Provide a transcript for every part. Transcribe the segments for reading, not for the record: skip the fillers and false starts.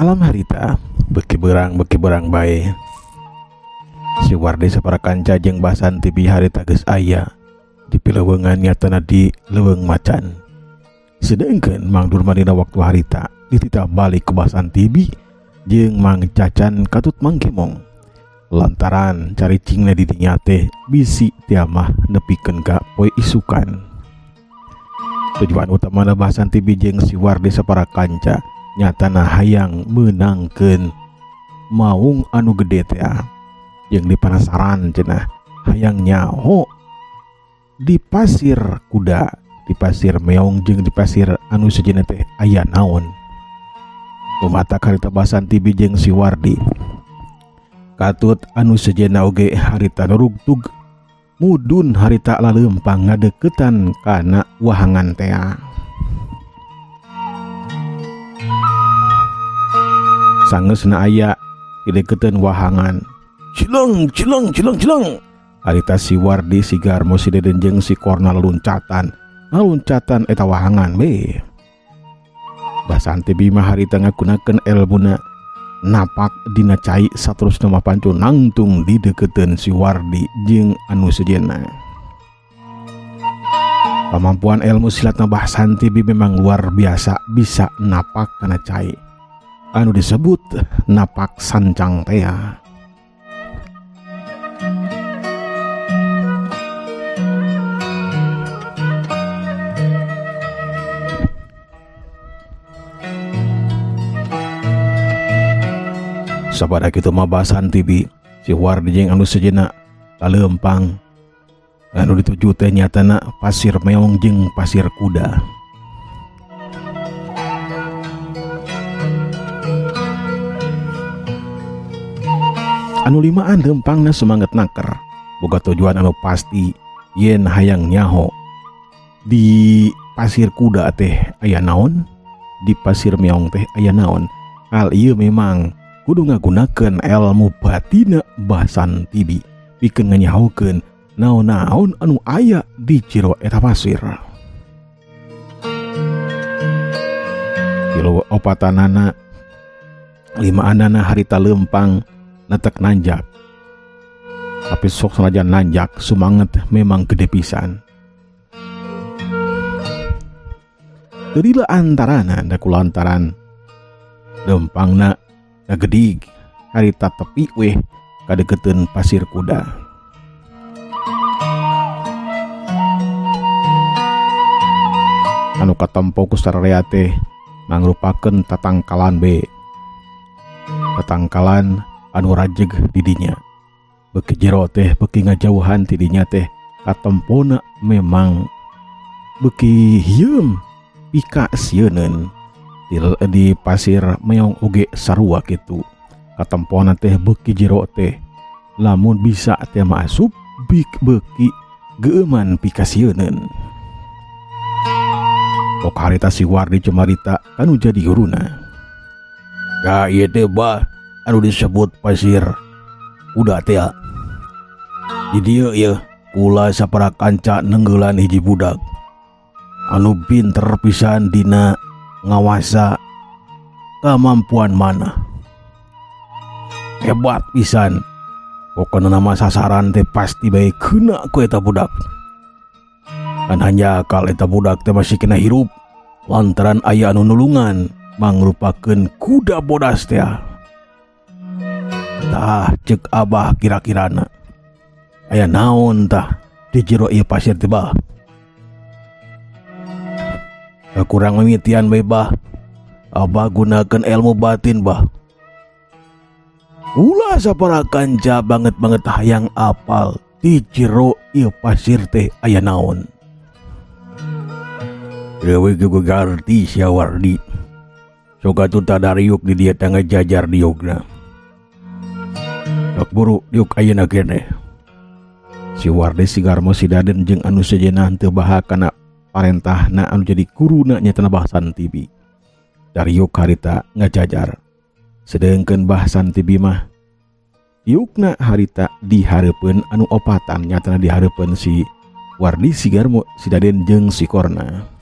Malam harita beuki beurang beuki beurang bae. Si Wardi sapara kanca jeung Basanti bi harita geus aya di pileuweungan nyatana di leuweung macan. Sedengkeun Mang Durma dina waktu harita dititah balik ku Basanti bi jeung Mang Cacan katut Mang Kemong. Lantaran caricingna di dinya teh bisi tiamah nepikeun ka poe isukan. Tujuan utamana Basanti bi jeung si Wardi sapara kanca nyatana hayang meunangkeun maung anu gede teh jeung dipanasaran cenah hayang nyaho di pasir kuda, di pasir meong jeung di pasir anu sejenna teh aya naon. Kumatak harita Basanti bi jeung si Wardi katut anu sejenna oge harita nurugtug mudun harita laleumpang ngadeukeutan kana wahangan tea. Sangeusna aya dideukeuteun wahangan. Cileng cileng cileng cileng. Harita si Wardi si Garmo si Deden jeung si Korna loncatan. Ngaloncatan eta wahangan we. Basanti Bima harita ngagunakeun elmuna napak dina cai saterusna mah pancu nangtung dideukeuteun si Wardi jeung anu sejenna. Pamampuan ilmu silatna Basanti Bi memang luar biasa, bisa napak kana cai anu disebut napak sancang tea. Sabada kitu mah Basanti Bi si Wardi jeung anu sejenna laleumpang anu dituju teh nyatana pasir meong jeung pasir kuda. Anu limaan leumpangna semangat naker boga tujuan anu pasti yen hayang nyaho di pasir kuda teh aya naon, di pasir meong teh aya naon. Hal ieu memang kudu ngagunakeun ilmu batina Basanti Bi pikeun nganyahokeun naon-naon anu aya di jero eta pasir. Tilu opatanana limaanana harita leumpang netek nanjak. Tapi sok sanajan nanjak sumanget memang gede pisan. Teu lila antarana da kulantaran leumpangna ngagedig harita tepi weh kadeukeuteun pasir kuda. Anu katempo ku sararea teh mangrupakeun tatangkalan be. Tatangkalan anu rajeg di dinya. Beuki jero teh beuki ngajauhan ti dinya teh katempona memang beuki hieum pika sieuneun. Di pasir meong oge sarua kitu. Katempona teh beuki jero teh lamun bisa teh masuk bik beuki geuman pika sieuneun. Pok harita si Wardi cumarita kanu jadi guruna. Da ieu teh bah anu disebut pasir kuda teh. Di dieu ieu kula sapara kanca nenggelan hiji budak anu pinter pisan dina ngawasa kemampuan mana. Hebat pisan. Pokona nama sasaran teh pasti bae keuna ku eta budak. Kan hanya kal eta budak teh masih kena hirup lantaran aya anu nulungan mangrupakeun kuda bodas teh. Tah ceuk abah kira-kirana aya naon tah di jero ieu pasir teh bah. Kurang mimitian bae bah. Abah gunakeun ilmu batin bah. Ulah sapara kanca banget-banget hayang apal di jero ieu pasir teh aya naon. Dewe ge garti sia Wardi. Sok atuh tadariuk di dieu teh ngajajar diukna. Sok buru diuk ayeuna keneh. Si Wardi si Garmo si Daden jeung anu sejenna teu baha kana parentahna anu jadi guruna nyatana Basanti Bi. Dariuk harita ngajajar. Sedengkeun Basanti Bi mah diukna harita dihareupeun anu opatan nyatana dihareupeun si Wardi si Garmo si Daden jeung si Korna.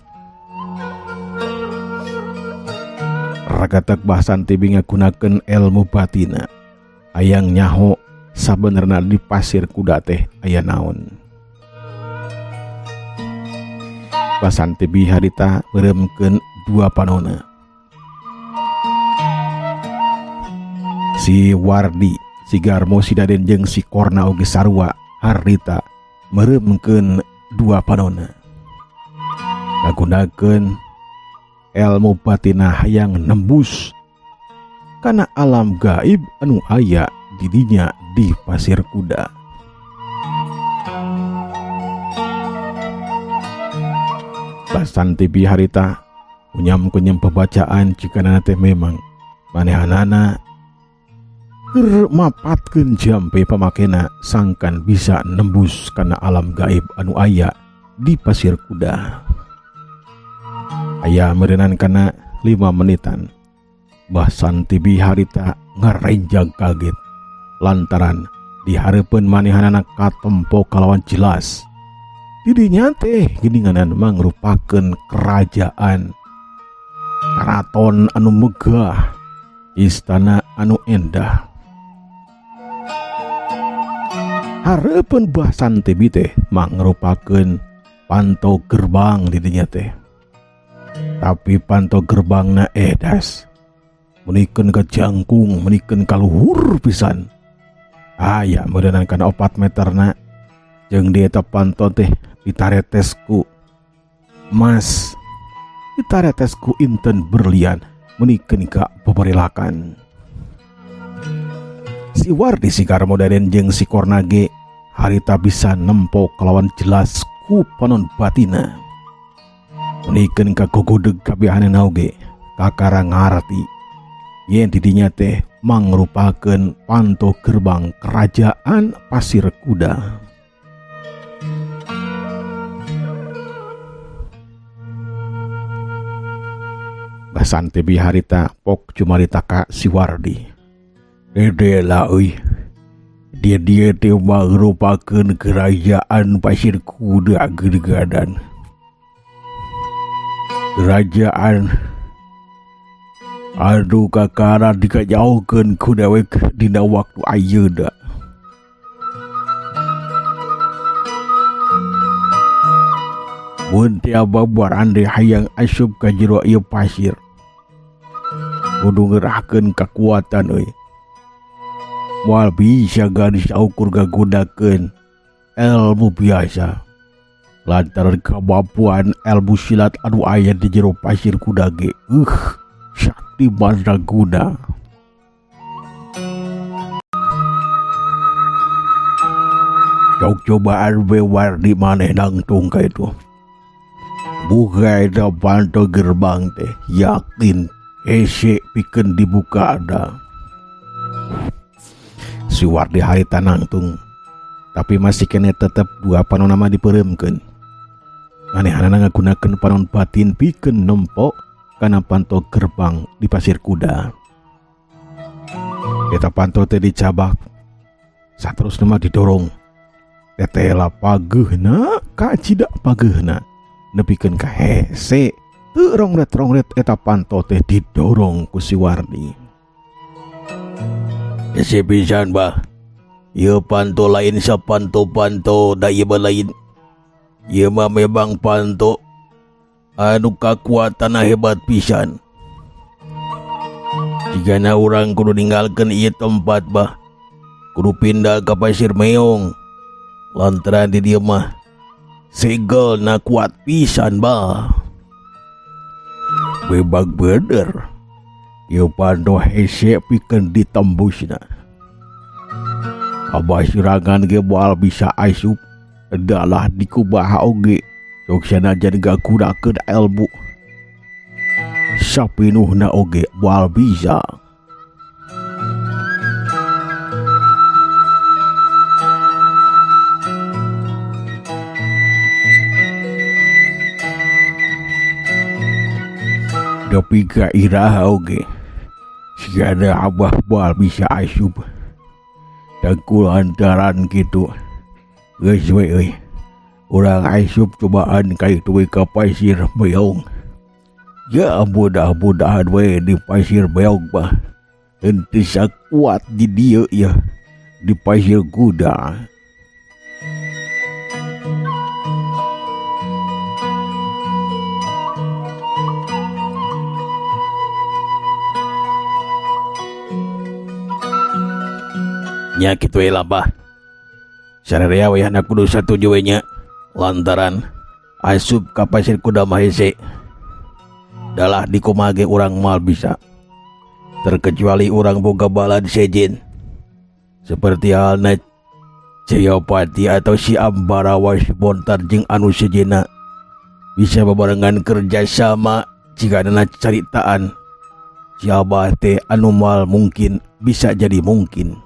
Ragatak bahasan tibi ngagunakeun ilmu batina. Hayang nyaho sabenerna di pasir kuda teh aya naon. Bahasan tibi harita meureumkeun dua panona. Si Wardi, si Garmo, si Daden jeung si Korna oge sarua harita meureumkeun dua panona. Ngagunakeun ilmu batina hayang nembus kana alam gaib anu aya di dinya di pasir kuda. Basan tibi harita kunyam-kunyam pebacaan jika nana teh memang manehanana keur mapatkeun jampe pamakena sangkan bisa nembus kana alam gaib anu aya di pasir kuda. Aya meureunan kana 5 menitan. Basan tibi harita ngarenjang kaget lantaran di hareupeun manehanana katempo kalawan jelas. Didinya teh geuninganan mangrupakeun kerajaan karaton anu megah, istana anu endah. Hareupeun Basan tibi teh mangrupakeun panto gerbang didinya teh. Tapi panto gerbangna edas menikeun ka jangkung, menikeun ka luhur pisan. Aya meureunan kana 4 meterna jeung di eta panto teh ditaretesku mas, ditaretesku inten berlian menikeun ka peperilakan. Si Wardi, si Garmo Daden jeung si Korna ge harita bisa nempo kalawan jelas ku panon batina. Menikeun ka gogodeg kabehanana oge kakara ngarti yen didinya teh mangrupakeun panto gerbang kerajaan pasir kuda. Basan tibi harita pok cumarita ka si Wardi. Dede lah euy. Dia-dia teh mangrupakeun kerajaan pasir kuda geudegadan. Kerajaan anu kakara dikajauhkeun ku dewek dina waktu ayeuna. Mun teh abah ande hayang asup ka jero ieu pasir, kudu ngerahkeun kakuatan euy. Moal bisa gadis ukur gagunakeun ilmu biasa. Lantaran kemampuan ilmu silat anu aya di jero pasir kuda ge, sakti mandraguna. Cok cobaan bewar di maneh nangtung ka itu. Buka eta panto gerbang teh, yakin hese pikeun dibuka ada. Si Wardi harita nangtung, tapi masih kene tetep dua panon nama dipereumkeun. Manehanana ngagunakeun panon batin pikeun nempo kana panto gerbang di pasir kuda. Eta panto teh dicabak, saterusna mah didorong. Tetela pageuhna kacida pageuhna nepikeun ka hese teu rongret-rongret eta panto teh didorong ku si Wardi. Hese pisan bah. Ieu panto lain sapanto-panto da ieu mah lain. Ieu mah memang panto anu kakuatanna hebat pisan. Jigana urang kudu ninggalkeun ieu tempat bah. Kudu pindah ka Pasir Meong. Lantaran di dieu mah segelna kuat pisan bah. Bebag bener. Ieu panto hese pikeun ditembusna. Abah sirangan ge moal bisa asup. Dalah dikubaha oge. Sok sanajan gagunakeun ilmu sapinuhna oge moal bisa. Tapi ka iraha oge sigana abah moal bisa asup. Dangkul hantaran kitu. Geus we euy. Urang asup cobaan ka itu we ka Pasir Meong. Ya mudah-mudahan we di Pasir Meong mah henteu sakuat di dieu ya di Pasir Kuda. Nya kitu we lah bah. Sararea we anak kudu satuju we nya lantaran asup ka Pasir Kuda mah hese. Dalah dikumage urang mal bisa. Terkecuali urang boga balad sejen. Seperti halna Jayapati atau si Ambarawa si Bontar jeung anu sejena bisa bebarengan kerjasama jika dana caritaan si Abah teh anu mal mungkin bisa jadi mungkin.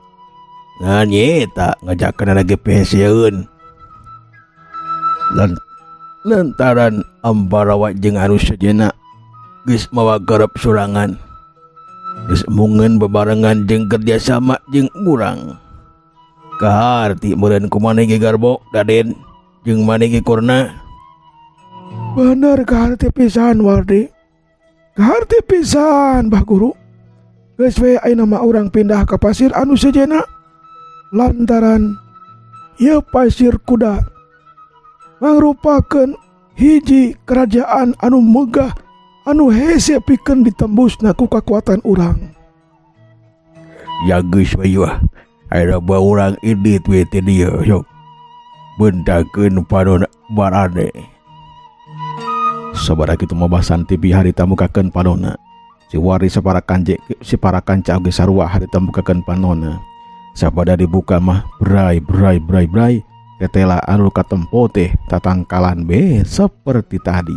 Ngan nyeta ngajakeun lagi pensiun. Lantaran Ambarawa jeung anu sejena geus mawa garap sorangan. Geus embungeun bebarengan jeung kerjasama jeung urang. Kaharti meureun kumaneh ge Garbo, Daden jeung maneh ge Korna. Bener kaharti pisan Wardi. Kaharti pisan Bah Guru. Geus we ayeuna mah urang pindah ka pasir anu sejena. Lantaran ieu Pasir Kuda mangrupakeun hiji kerajaan anu megah anu hese pikeun ditembusna ku kakuatan urang. Ya geus we ieu ah. Ayeuna mah urang indit we teh dieu sok. Bentakeun panon marane. Sabada kitu mah Basanti bi harita mukakeun panonna. Si Wari sapara kanje si para kanca oge sarua harita mukakeun panonna. Sabada dibuka mah bray bray bray bray tetela anu katempo teh tatangkalan be seperti tadi.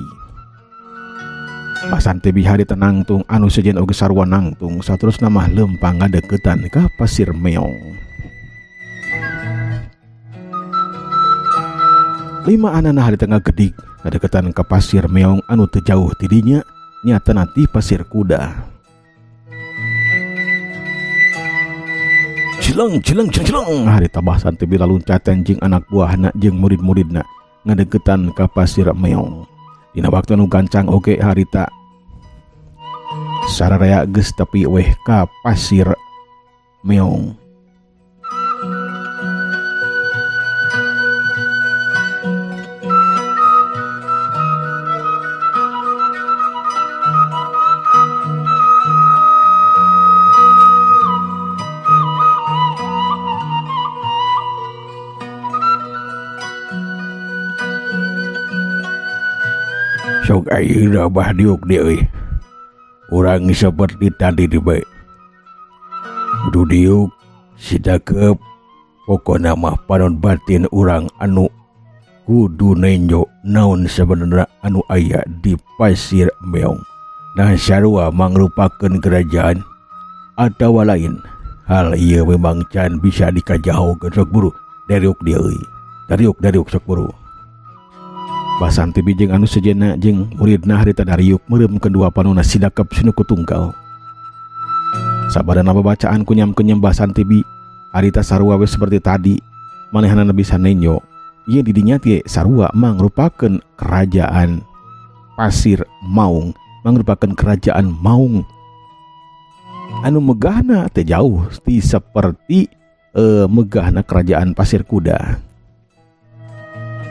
Basanti bi harita nangtung anu sejen oge sarua nangtung saterusna mah lempang ngadeukeutan ka Pasir Meong. Lima anana harita ngagedik ngadeukeutan ka Pasir Meong anu teu jauh ti dinya nyatana ti Pasir Kuda. Cileng cileng cileng cileng harita Basanti bila luncatan jeung anak buahna jeung murid-muridna ngadeukeutan ka Pasir Meong. Dina waktu anu gancang oge harita sararea geus tepi weh ka Pasir Meong. Sok ayeuna bah diuk deui euy. Urang seperti tadi di bae. Kudu diuk sidakep pokona mah panon batin urang anu kudu nenjo naon sebenarna anu aya di Pasir Meong. Nah sarua mangrupakeun kerajaan atawa lain. Hal ieu memang can bisa dikajahokeun sok buru dariuk deui euy. Dariuk dariuk sok buru. Basanti bijeng anu sejena jeung muridna harita dariuk meureum kedua panona sidakep sinuku tunggal. Sabadana babacaan kunyam-kunyam Basanti bi harita sarua we seperti tadi manehanana bisa nenyo. Ieu didinya teh sarua mangrupakeun kerajaan Pasir Maung, mangrupakeun kerajaan Maung. Anu megahna teh jauh ti seperti megahna kerajaan Pasir Kuda.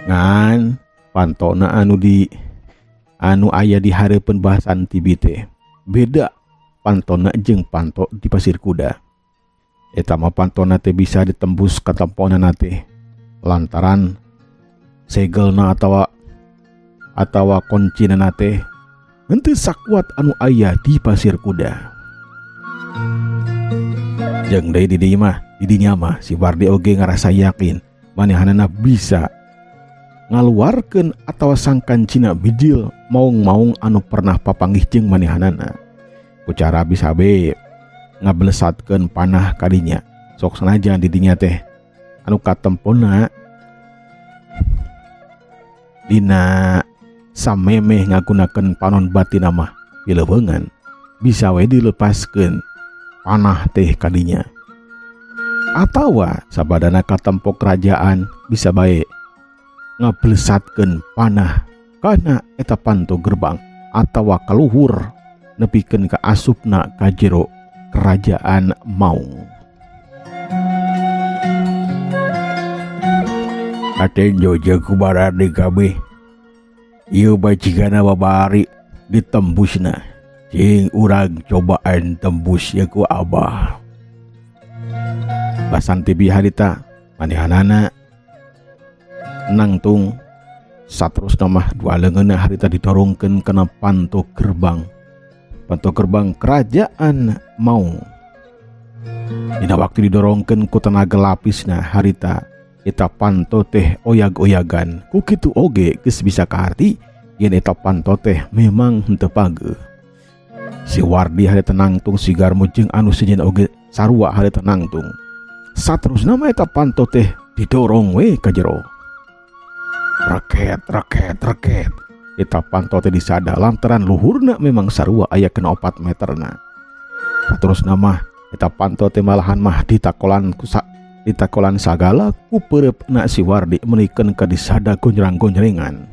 Ngan pantona anu di anu aya di hareupeun Basanti bi teh beda pantona jeung panto di Pasir Kuda. Eta mah pantona teh bisa ditembus katemponana teh lantaran segelna atawa kuncinana teh henteu sakuat anu aya di Pasir Kuda. Jeung deui di dieu mah, di dinya mah si Wardi oge ngarasa yakin manehanana bisa ngaluarkeun atawa sangkan Cina bijil maung-maung anu pernah papanggih jeung manehanana. Ku cara bisa be ngablesatkeun panah kadinya. Sok sanajan di dinya teh anu katempona dina samemeh ngagunakeun panon batin mah dileuweungan bisa we dilepaskeun panah teh kadinya. Atawa sabadana katempo kerajaan bisa bae ngablesatkeun panah kana eta panto gerbang atawa kaluhur nepikeun ka asupna ka jero kerajaan Maung. Katenjo jeung kubarani kabeh. Ieu bajigana babari ditembusna. Cing urang cobaan tembus ye ku Abah. Basanti bi harita manehanana nangtung saterusna mah dua leungeunna harita didorongkeun kana panto gerbang. Panto gerbang kerajaan Maung. Dina waktu didorongkeun ku tenaga lapisna harita eta panto teh oyag-oyagan. Ku kitu oge geus bisa kaharti yen eta panto teh memang henteu pageuh. Si Wardi harita nangtung, si Garmo jeung anu sejen oge sarua harita nangtung. Saterusna mah eta panto teh didorong we ka jero. Reket, reket, reket. Eta panto teh disada lantaran luhurna memang sarua aya kena 4 meterna. Saterusna mah eta panto teh malahan mah ditakolan ku ditakolan sagala ku peureupna si Wardi meunikeun ka disada gonjrang-gonjrengan.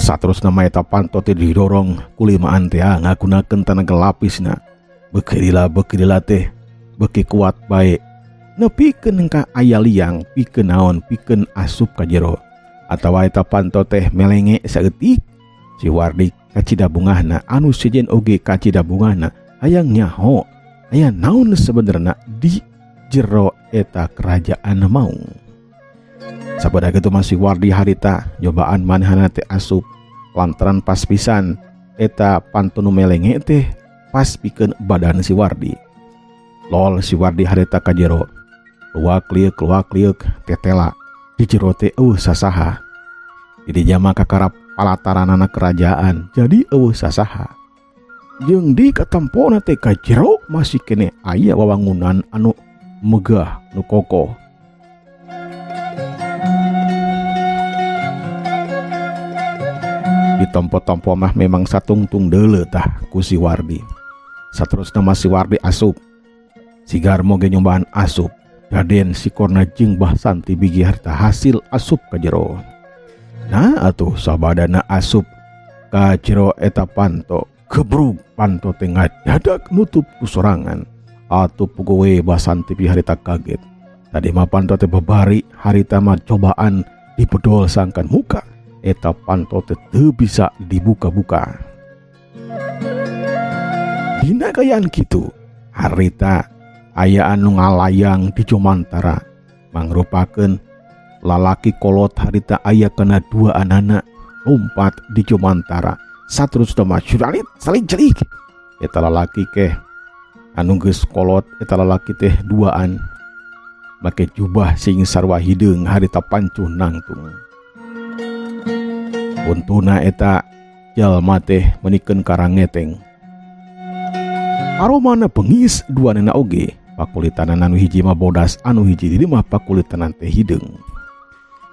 Saterusna mah eta panto teh didorong ku limaan teh ngagunakeun tenaga lapisna. Beuki lila teh beuki kuat bae. Nepikeun ka aya liang pikeun naon pikeun asup ka jero. Atawa eta panto teh melenge saeutik. Si Wardi kacida bungahna, anu sejen oge kacida bungahna, hayang nyaho aya naon sebenarna di jero eta kerajaan Maung. Sabada kitu mah si Wardi harita nyobaan manehna teh asup lantaran pas pisan eta panto nu melenge teh pas pikeun badan si Wardi. Lol si Wardi harita ka jero. Luak lieuk luak lieuk tetela di jero teh eueuh sasaha. Di dinya mah kakarap palataranana kerajaan jadi eueuh sasaha. Jeung di katempona teh ka jero masih keneh aya wawangunan anu megah nu kokoh. Di tompo-tompo mah memang satungtung deuleu tah ku si Wardi. Saterusna mah si Wardi asup. Si Garmo ge nyombaan asup. Daden si Korna jeung Bah Santi bigi harta hasil asup ka jero. Nah atuh sabadana asup ka jero eta panto. Gebrug panto teh ngadadak nutup ku sorangan. Atuh puguh we Bah Santi bi harita kaget. Tadi mah panto teh babari harita mah cobaan dipedol sangkan muka. Eta panto teh teu bisa dibuka-buka. Dina kayaan kitu harita aya anu ngalayang di Jomantara mangrupakeun lalaki kolot harita aya kana dua anana lompat di Jomantara. Saterusna mah curalit saling celik. Eta lalaki keh anu geus kolot eta lalaki teh duaan make jubah sing sarua hideung harita pancuh nangtung. Untuna eta jalma teh menikeun karangeteng. Aromana bengis dua nena oge, pakulitanan anu hiji mah bodas, anu hiji di mah pakulitanan teh hideung.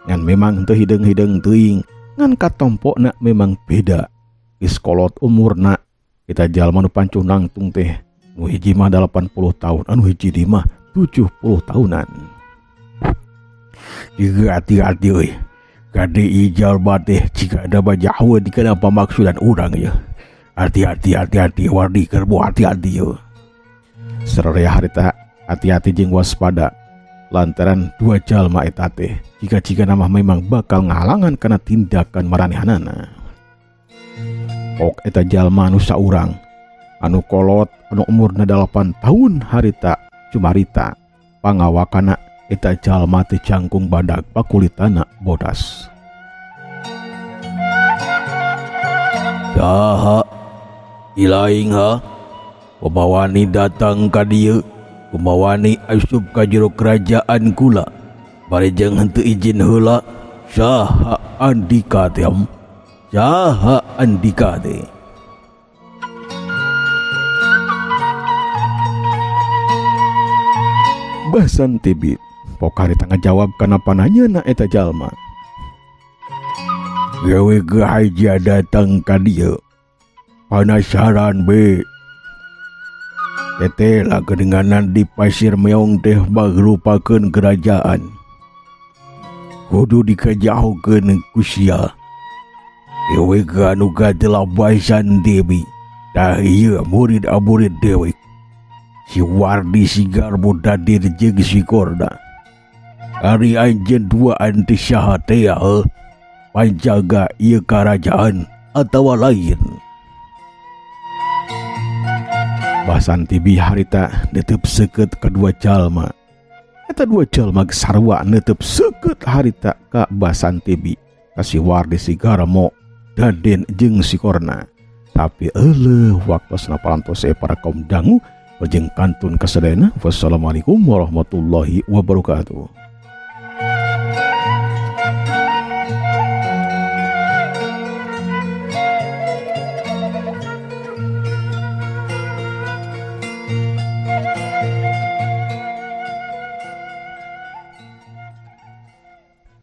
Ngan memang teu hideung-hideung teuing, ngan katompokna memang beda. Geus kolot umurna, kita jalma nu pancuh nangtung teh nu hiji mah 80 tahun, anu hiji di mah 70 tahunan. Jiga hati-hati euy. Kade ijal bateh jika ada bajahuan di kana pamaksudan urang ya. Hati-hati, hati-hati, Wardi kerbo hati-hati ya. Sararea harita hati-hati jeung waspada lantaran dua jalma eta teh jika-jika nama memang bakal ngahalangan kana tindakan maranehanana. Ok eta jalma anu saurang anu kolot anu umurna 8 tahun harita cumarita pangawakana eta jalma teh jangkung badag pakulitana bodas. Saha ilaing ha pemawani datang ka dieu, pemawani asup ka jero kerajaan kula bari jeung henteu izin heula. Saha andika teh? Saha andika teh? Basan tibi pok harita ngajawab kana pananyana eta jalma. Gawe gehaja datang ka dieu. Penasaran be. Tetela geuninganan di Pasir Meong teh mangrupakeun kerajaan. Kudu dikajahokeun ku sia. Dewek anu katelah Basantiwi. Tah ieu murid-murid dewek. Si Wardi si Garbo Dadir jeung si Korna. Ari anjeun duaan teh saha teh heuh? Panjaga ieu karajaan atawa lain? Basantiwi harita netep seukeut ka dua jalma. Eta dua jalma geus sarua netep seukeut harita ka Basantiwi, ka si Wardi si Garmo, Daden jeung si Korna. Tapi euleuh waktosna parantos para kaum dangu, wilujeng kantun kasadayana. Wassalamualaikum warahmatullahi wabarakatuh.